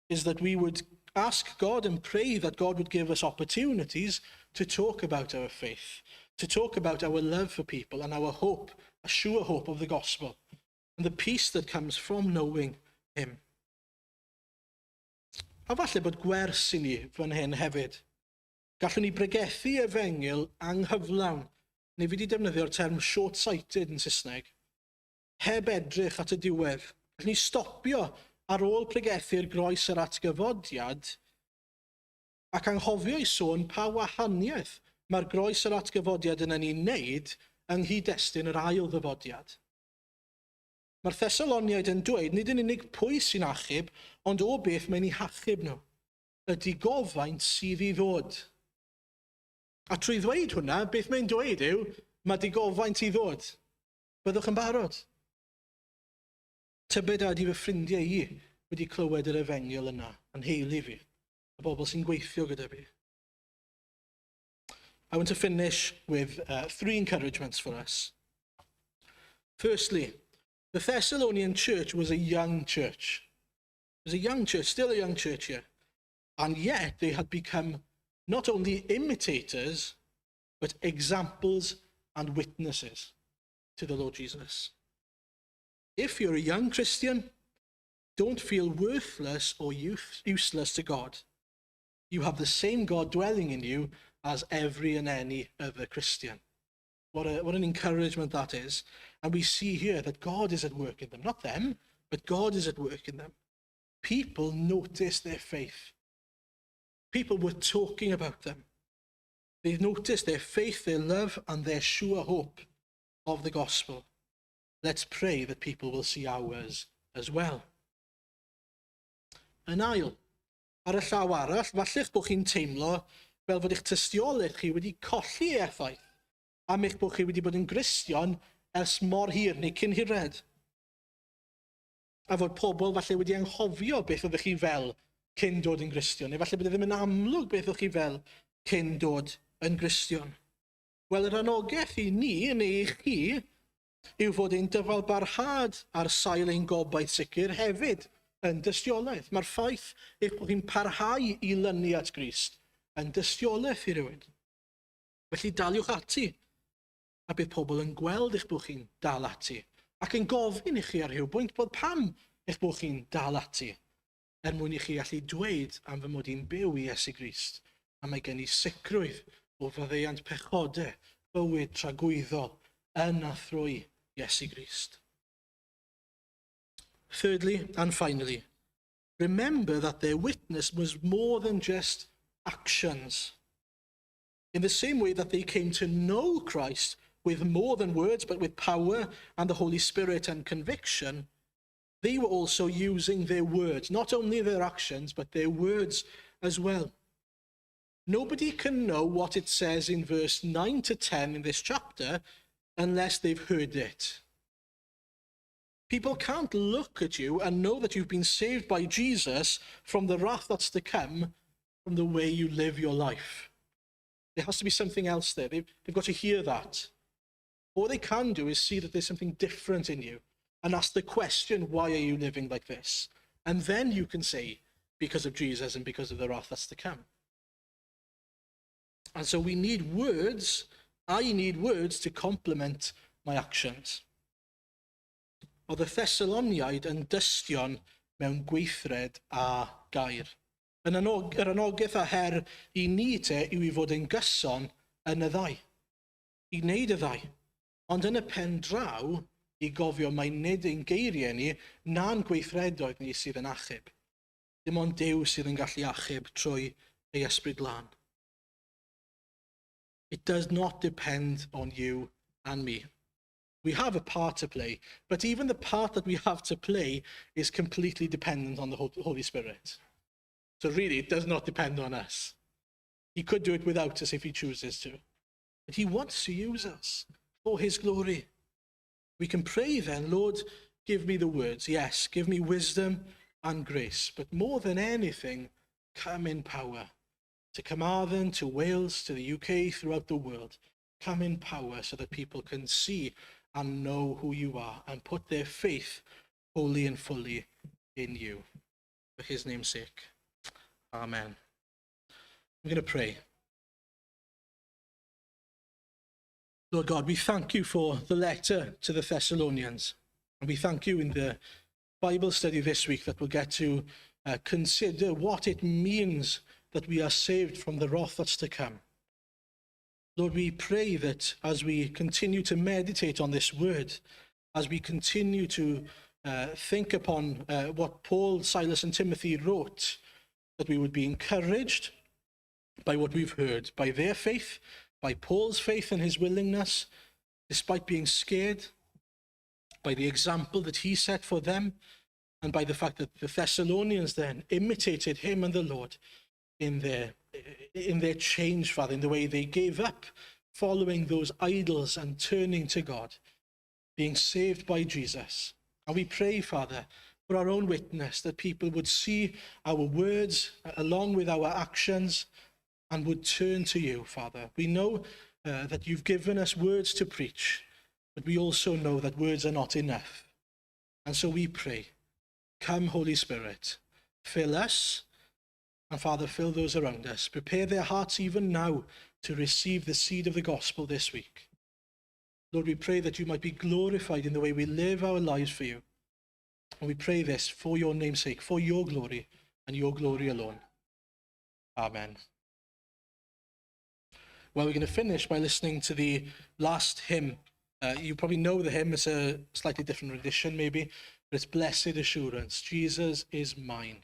is that we would ask God and pray that God would give us opportunities to talk about our faith, to talk about our love for people and our hope, a sure hope of the gospel, and the peace that comes from knowing him. A falle bod gwers i ni fan hyn hefyd. Gallwn ni bregethu efengyl anghyflawn, neu fi wedi defnyddio'r term short-sighted yn Saesneg, heb edrych at y diwedd. Gallwn ni stopio ar ôl pregethu'r groes a'r atgyfodiad ac anghofio i sôn pa wahaniaeth mae'r groes a'r atgyfodiad yn ei wneud yng nghyd-destun yr ail ddyfodiad. Mae'r Thessaloniaid yn dweud nid yn unig pwy sy'n achub, ond o beth mae'n eu hachub nhw. Y digofaint sydd i ddod. A trwy ddweud hwnna, beth mae'n dweud yw, mae digofaint i ddod. Byddwch yn barod. Tybed a ydy fy ffrindiau i wedi clywed yr efengyl yna, yn nheulu fi, y bobl sy'n gweithio gyda fi. I want to finish with three encouragements for us. Firstly, The Thessalonian church was a young church. It was a young church, still a young church here. And yet they had become not only imitators, but examples and witnesses to the Lord Jesus. If you're a young Christian, don't feel worthless or useless to God. You have the same God dwelling in you as every and any other Christian. What an encouragement that is. And we see here that God is at work in them. Not them, but God is at work in them. People noticed their faith. People were talking about them. They noticed their faith, their love, and their sure hope of the gospel. Let's pray that people will see ours as well. Yn ail, ar y llaw arall, falle'ch bod chi'n teimlo fel fod eich tystiolaeth chi wedi colli ei effaith am eich bod chi wedi bod yn Gristion ers mor hir neu cyn hired. A fod pobl falle wedi anghofio beth oeddech chi fel cyn dod yn Gristion, neu falle bod e ddim yn amlwg beth oeddech chi fel cyn dod yn Gristion. Wel, yr anogaeth i ni, neu i chi, yw fod ein dyfalbarhad ar sail ein gobaith sicr hefyd yn dystiolaeth. Mae'r ffaith eich bod chi'n parhau i lynu at Grist yn dystiolaeth i rywun. Felly daliwch ati, a bydd pobl yn gweld eich bod chi'n dal ati, ac yn gofyn i chi ar rhyw bwynt bod pam eich bod chi'n dal ati, er mwyn i chi allu dweud am fy mod i'n byw i Iesu Grist, a mae gen i sicrwydd o faddeuant pechodau, bywyd tragwyddol yn a thrwy Iesu Grist. Thirdly and finally, remember that their witness was more than just actions. In the same way that they came to know Christ with more than words, but with power and the Holy Spirit and conviction, they were also using their words, not only their actions, but their words as well. Nobody can know what it says in verse 9 to 10 in this chapter unless they've heard it. People can't look at you and know that you've been saved by Jesus from the wrath that's to come from the way you live your life. There has to be something else there. They've got to hear that. All they can do is see that there's something different in you and ask the question, "Why are you living like this?" And then you can say, "Because of Jesus and because of the wrath that's to come." And so we need words. I need words to complement my actions. Oedd y Thessaloniaid yn dystion mewn gweithred a gair. Yn anog, yr anogaeth a her i ni te yw i fod yn gyson yn y ddau. I wneud y ddau. Ond yn y pen draw, i gofio mai nid ein geiriau ni na'n gweithredoedd ni sydd yn achub. Dim ond Duw sydd yn gallu achub trwy ei Ysbryd Glân. It does not depend on you and me. We have a part to play, but even the part that we have to play is completely dependent on the Holy Spirit. So really, it does not depend on us. He could do it without us if he chooses to. But he wants to use us for his glory. We can pray then, "Lord, give me the words. Yes, give me wisdom and grace. But more than anything, come in power to Carmarthen, to Wales, to the UK, throughout the world. Come in power so that people can see and know who you are and put their faith wholly and fully in you. For his name's sake. Amen." I'm going to pray. Lord God, we thank you for the letter to the Thessalonians. And we thank you in the Bible study this week that we'll get to consider what it means that we are saved from the wrath that's to come. Lord, we pray that as we continue to meditate on this word, as we continue to think upon what Paul, Silas, and Timothy wrote, that we would be encouraged by what we've heard, by their faith, by Paul's faith and his willingness, despite being scared, by the example that he set for them, and by the fact that the Thessalonians then imitated him and the Lord in their change, Father, in the way they gave up following those idols and turning to God, being saved by Jesus. And we pray, Father, for our own witness, that people would see our words along with our actions and would turn to you, Father. We know that you've given us words to preach, but we also know that words are not enough. And so we pray, come Holy Spirit, fill us, and Father, fill those around us. Prepare their hearts even now to receive the seed of the gospel this week. Lord, we pray that you might be glorified in the way we live our lives for you. And we pray this for your name's sake, for your glory and your glory alone. Amen. Well, we're going to finish by listening to the last hymn. You probably know the hymn. It's a slightly different rendition, maybe, but it's Blessed Assurance. Jesus is mine.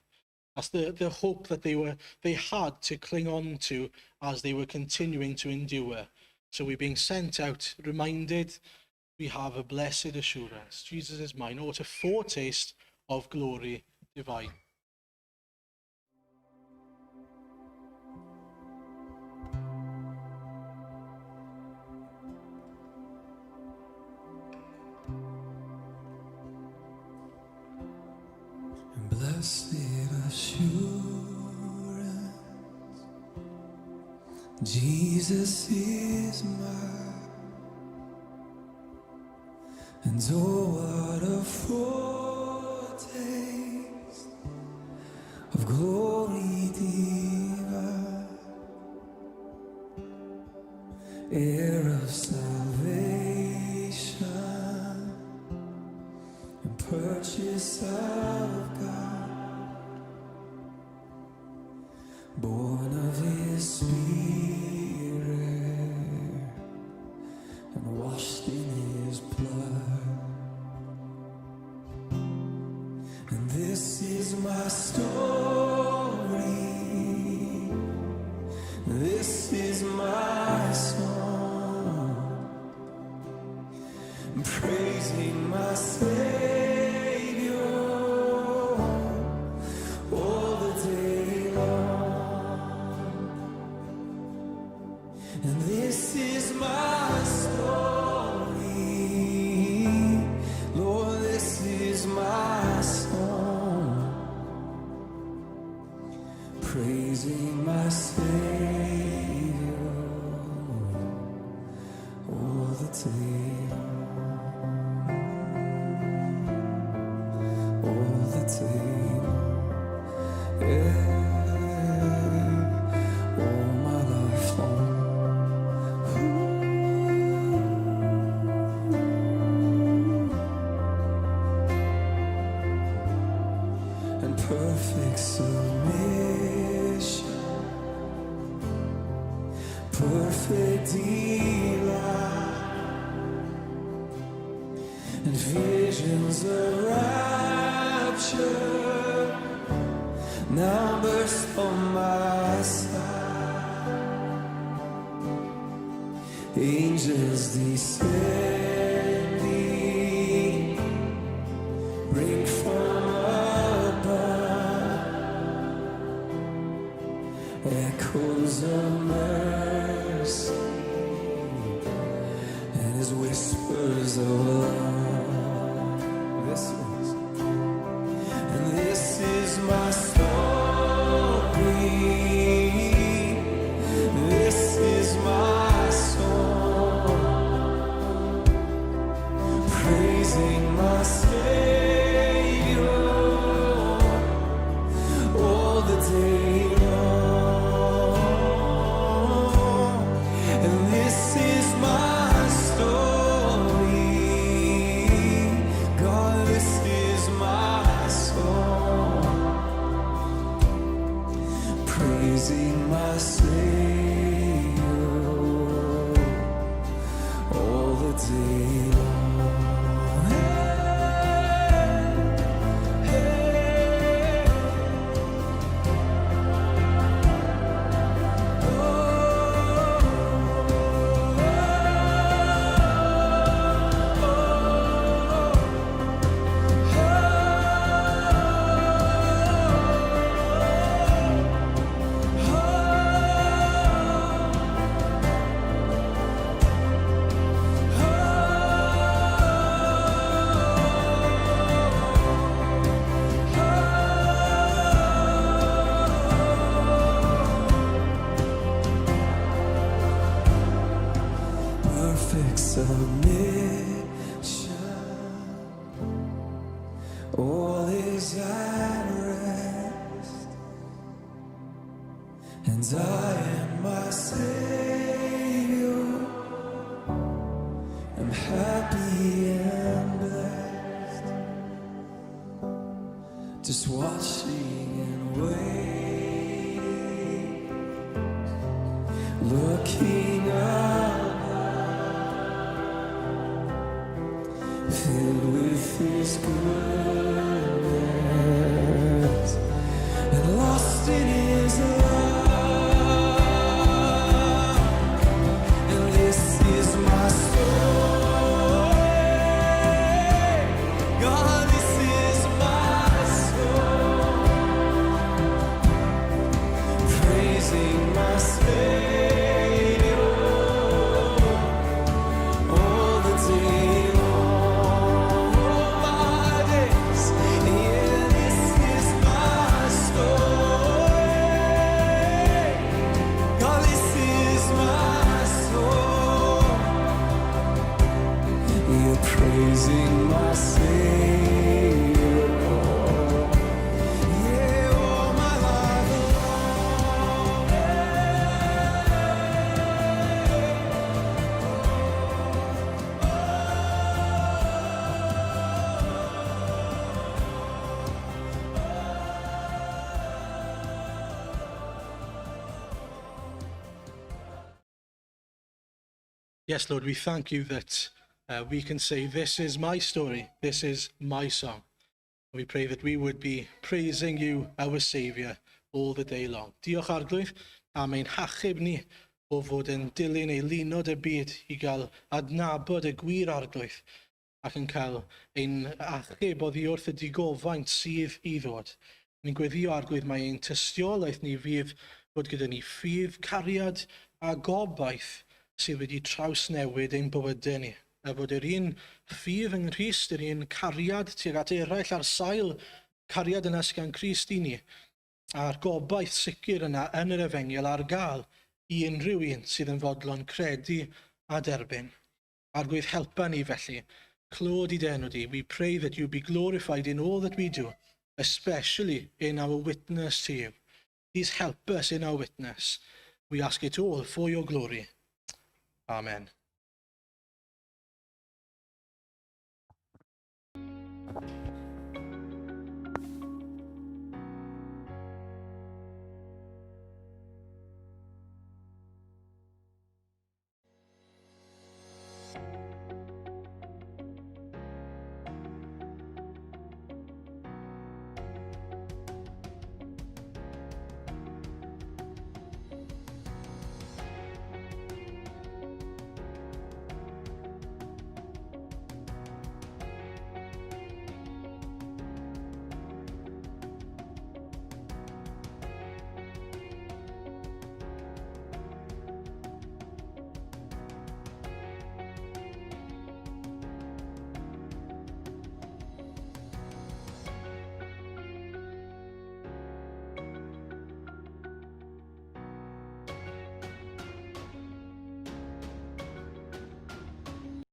That's the hope that they had to cling on to as they were continuing to endure. So we're being sent out, reminded we have a blessed assurance. Jesus is mine. Oh, what a foretaste of glory divine. And blessed assurance, Jesus is mine. And oh, what a foretaste of glory divine, heir of salvation and purchase of God, born of His Spirit and washed in His blood. And this is my story, this is my song, I'm praising my Savior all the day long. And this is my story, Lord, this is my song, praising my Savior all the day long, all the day long, yeah, all my life long. And perfect submission, perfect delight, and visions of rapture now burst on my sight. Angels descending, bring from above echoes of mercy and His whispers of love. This is, and this is my story, this is my song, praising my Savior all the day long. All is at rest, and I am my Savior. I'm happy and blessed, just watching and waiting, looking up, filled with His goodness and lost in His love. And this is my story. God, this is my song. Praising my Savior all the day long. All my days. Yeah, this is my story. God, this is my song. You're praising my Savior. Yeah, all my life long. Yes, Lord, we thank you that we can say, "This is my story, this is my song." We pray that we would be praising you, our Saviour, all the day long. Diolch, Arglwydd, am ein hachub ni o fod yn dilyn eilunod y byd i gael adnabod y gwir Arglwydd ac yn cael ein achub oddi wrth y digofaint sydd i ddod. Ni'n gweddio, Arglwydd, mai ein tystiolaeth ni fydd fod gyda ni ffydd, cariad a gobaith sydd wedi trawsnewid ein bywydau ni. A fod yr un ffydd yng Nghrist, yr un cariad tuag at eraill ar sail cariad yna sydd gan Crist i ni, a'r gobaith sicr yna yn yr efengyl ar gael i unrhyw un sydd yn fodlon credu a derbyn. Arglwydd, helpa ni felly. Clod i dy enw di. We pray that you be glorified in all that we do, especially in our witness to you. Please help us in our witness. We ask it all for your glory. Amen.